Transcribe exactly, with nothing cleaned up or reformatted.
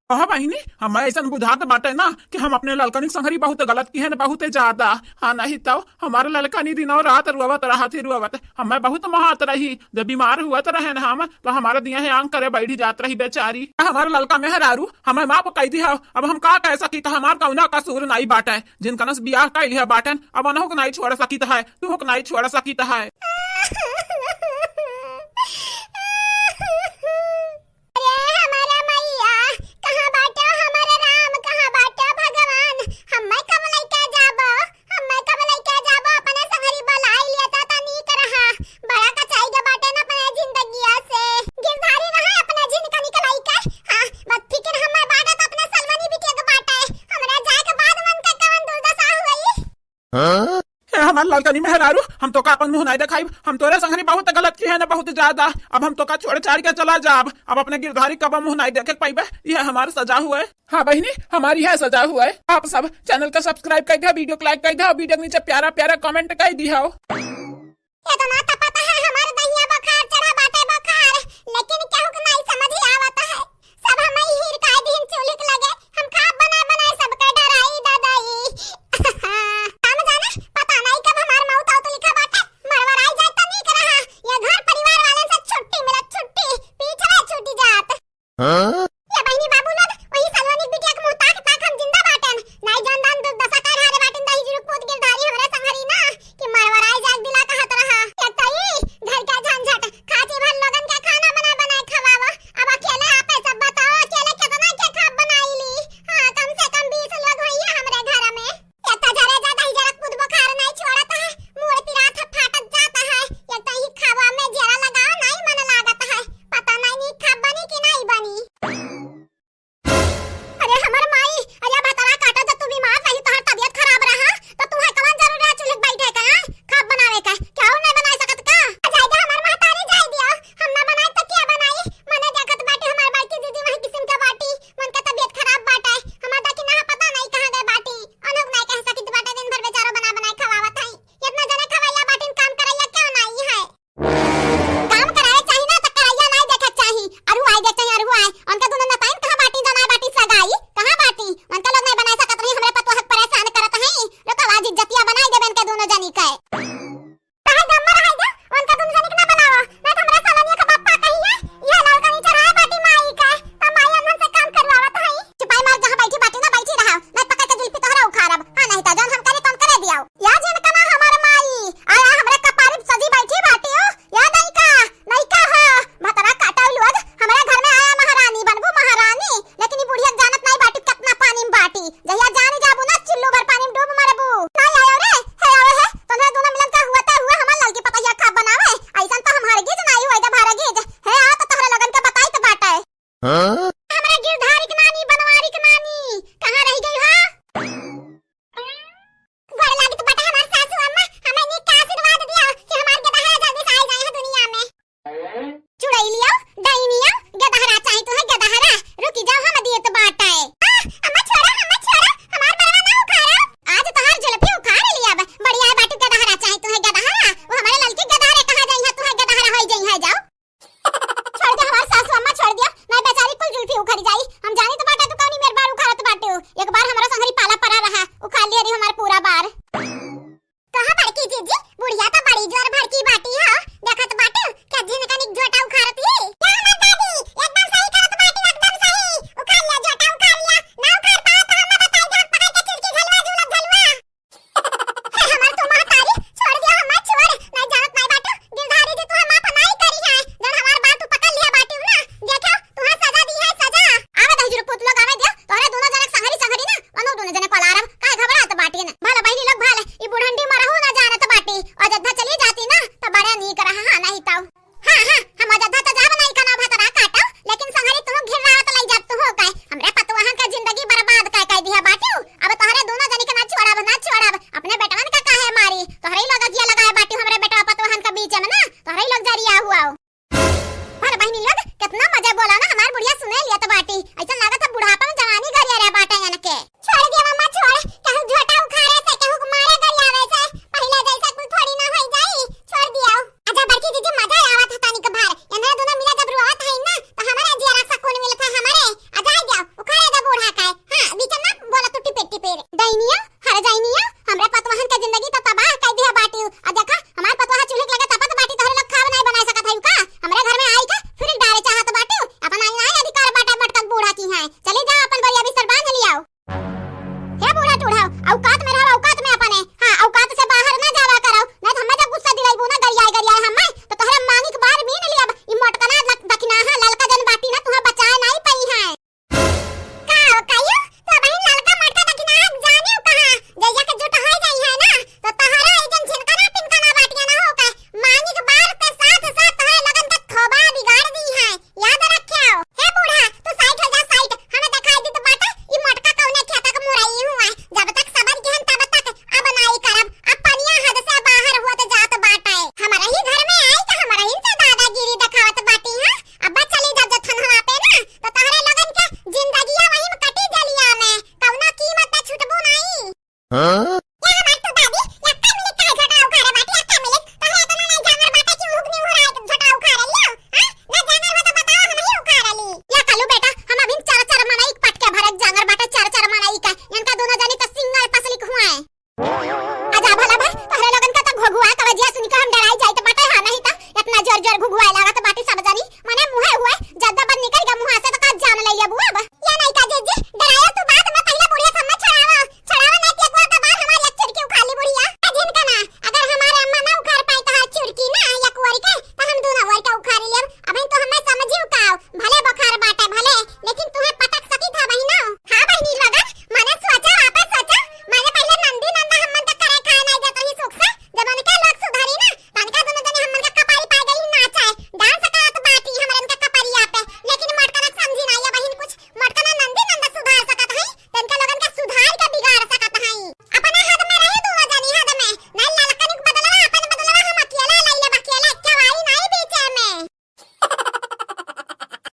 हाँ बहिनी, हमें अइसन बुझात बाटे ना कि हम अपने ललकनी संगरी बहुत गलत किहेन, बहुत ज्यादा। हाँ, नहीं तो हमार ललकनी दिनों रात रोवत रहत ही रोवत। हमें बहुत मोहात रही, जब बीमार हुअत रहेन हम, तो हमारे दिया है आंग करे बैठी जात रही बेचारी। हमार ललका मेहरारू हमें माफ कइ दिहा। अब हम का कह सकी, तो हमार कौना कसूर नाई बाटे। जिनकनस बियाह कइ लिहा बाटेन, अब उनहु के नाई छोड़ सकित है, तुहु के नाई छोड़ सकित है। अरे हमारा मैया, कहाँ बाटो हमारा राम, कहाँ बाटो भगवान? हम्मे कब लइके जाबो, हम्मे कब लइके जाबो? अपने संगरी बलाई लेता त नीक रहा। बड़ा कचाई के बाटे न अपने जिंदगिया से। गिरधारी रहा अपने जिनकनी के लइके। हाँ, बस फिकिर हम्मे बाटे त अपने सलवनी बिटिया के बाटे। हमरा जाए के बाद मन के कवन दुर्दशा हुई। हाँ? ए हमार ललकनी मेहरारू, हम तोका अपन मुँह नाई देखाइब। हम तोरे संगरी बहुत गलत किहेन, बहुत ज्यादा। अब हम तोका छोड़ छाड़ के चला जाब। अब अपने गिरधारी कब मुँह नाई देखे के पाइबे, यह हमार सजा हुए। हाँ बहिनी, हमार यह सजा हुए। आप सब channel का subscribe कइ दिहा, video को like कइ दिहा, video के नीचे प्यारा प्यारा comment कइ दिहा। इतना तो पता है हमार दहिया बुखार चढ़ा बाटे बुखार, लेकिन केहू के नाई समझ आवत है। सब हमें हीर काहे दिन चूल्ही के लगे, हम खाब बनाए बनाए सबके डराई ददाई। हम जाने, पता नहीं कब हमार मौत आवत लिखा बाटे, मरवराई जाए त नीक रहा। ये घर परिवार वाले से छुट्टी मिलत, छुट्टी, पीछे छूटी जात। हाँ? ये बहिनी बाबू लोग, वही सलोनी बिटिया के मुँह ताक ताक हम जिंदा बाटेन। नाई जान दान दुर्दशा का ढारे बाटेन दही जुरुक पूत गिरधारी हमरे संगरी ना, कि मरवराई जाए दिला कहत रहा। एक तो ई घर के झंझट, खाची भर लोगन के खाना बना बनाए खवावा। अब अकेले आपे सब बताओ, अकेले कितना के खाब बनाई ली? हाँ, कम से कम बीस लोग होइए हमरे घर में। एतना जरे ज्यादा ही जरा खुद बुखार नहीं छोड़त है, मूड़ पिरात है, फाटत जात है। एक तो ही खावा में जरा लगाओ नहीं मन लागत है, पता नहीं नीक खाब बनी कि नहीं बनी। अरे हमर माई, अरे भतरा काटा, जब तू बीमार रही, तोहर तबियत खराब रहा, तो तुहे कवन जरूरी है चूल्हे पे बैठे का, खाब बनावे का? क्या नहीं बना सकत का? जाए दे हमर महतारी, जाए दिया, हम ना बनाए तो क्या बनाई? मने देखत बाटी हमार बड़की दीदी वही किस्म के बाटी, मन का तबियत खराब बाटे, हमार दादी ना पता नहीं कहाँ गए बाटी। अनोख नाई कह सकित बाटे, दिन भर बेचारो बना बनाए खवावत हई। इतना जने खवैया बाटिन, काम करैया क्यों नाई है? काम करावे चाही ना, त करैया नाई देखे चाही। अरहु आए देखे चाही, अरहु आए। उनका दोनों नताइन कहाँ बाटी, जनाए बाटी सगाई? कहाँ बाटी? उनका लोग नहीं बनाए सकत रही, हमरे पतोह के परेशान करत हई। रुको, आज इज्जतिया बनाई देबे इनके दोनों जनी के। काहे गम में रहाई दे, उनका दुनु जनी के ना बनावा, ना तो हमरा सलोनिया के बाप का कही है, यह ललकनी चढ़ाए बाटी माई का, त माई अनहन से काम करवावत हई। चुपाई मार, जहाँ बैठी बाटी ना बैठी रहा, नहीं पकड़ के जुल्फी तोहरा उखाड़ब। हाँ, नहीं तो जौन हम करे तौन करे दियाओ। या जिनका ना हमार माई, आया हमरे कपारी सजी बैठी बाटी हो, या नहीं का, नहीं का हो, भतरा काटा लोग, हमरा घर में आया महारानी बनबू महारानी, लेकिन ई बुढ़िया जानत नाई बाटी कितना पानी में बाटी। जहिया जान जाबू ना, चुल्लू भर पानी में डूब मरबू। नाई आयो रे, हे आवे है, तोहरे दोनों मिलन का हुआ तय हुआ, हमार ललकी पतैया खाब बनावे। अइसन तो हम हरगिज नाई हुआ, जब हरगिज। हे आ तो तोहरे लोगन के बताई तो बाटे। हाँ? हमरा गिरधारी के नानी, बनवारी के नानी, कहाँ रह गई हो? गोड़ लागित बाटे हमार सासू अम्मा, हमें नीक के आशीर्वाद दिया कि हमार गेदहरा जल्दी से आ जाए है दुनिया में। चुड़ैलिया, डाइनिया, गेदहरा चाही तुहे गेदहरा। रुकी जाओ, हम दियत बाटे। आ, अम्मा छोड़ा, अम्मा छोड़ा, हमार बरवा ना उखाड़ा। आज तोहार जुल्फी उखाड़ लिया बा। बढ़िया है बाटू गेदहरा चाही तुहे गेदहरा। वो हमारे ललकी गेदहरे कहाँ जाई है, तुहे गेदहरा होई जाई है, जाओ। छोड़ दे हमार सासू अम्मा, छोड़ दिया। नहीं बेचारी कुल जुल्फी उखड़ जाई। हम जानी तो बाटे तू कौनी मेर बार उखाड़त बाटू। एक बार हमारा संगरी पाला परा रहा, उखाड़ लिया रही हमार पूरा बार। कहा बड़की जीजी, बुढ़िया तो बड़ी जोर भड़की बाटी हो। देखत बाटू, क्या जिनका निक झोटा उखाड़त ही? क्या हमार दादी, एकदम सही करत बाटी, एकदम सही। उखाड़ लिया झोटा, उखाड़ लिया। ना उखाड़ पाओ तो हम बताई दे, हम पकड़ के चिरकी झलवा, झूलत झलवा। हे हमार तू महतारी, छोड़ दिया हमार छोड़। नहीं जानत नहीं बाटू, गिरधारी जी तुहे माफ नहीं करी है। जन हमार बात तू पकड़ लिया बाटू ना, देखो, तुहे सजा दी है सजा। आवे दही जुरुक पूत लोग आवे दियो, तोहरे दोनों जनक संगरी संगरी ना, मनो दोनों जनक वाला आराम, काहे घबरात बाटी ना? भला बहिनी लोग भला, ई बुढ़ंडी मरहू ना जानत बाटी, अयोध्या चली जाती ना, तो बड़ा नीक रहा, हाँ, नहीं तो। हाँ, हाँ, हम अयोध्या तो जाब नहीं कना भतरा काटो, लेकिन संगरी तुहू घिर्रावत लई जाब तुहू काहे? हमरे पतुआहन के जिंदगी बर्बाद कर, कर दिया बाटू। अब तोहरे दोनों जनी के ना छोड़ब, ना छोड़ब। अपने बेटवन का काहे मारी? तोहरे ही लोग अगिया लगाए बाटू हमरे बेटवा पतुआहन के बीच में ना, तोहरे ही लोग जरिया हुआ। पर बहिनी लोग, कितना मजा बोला ना,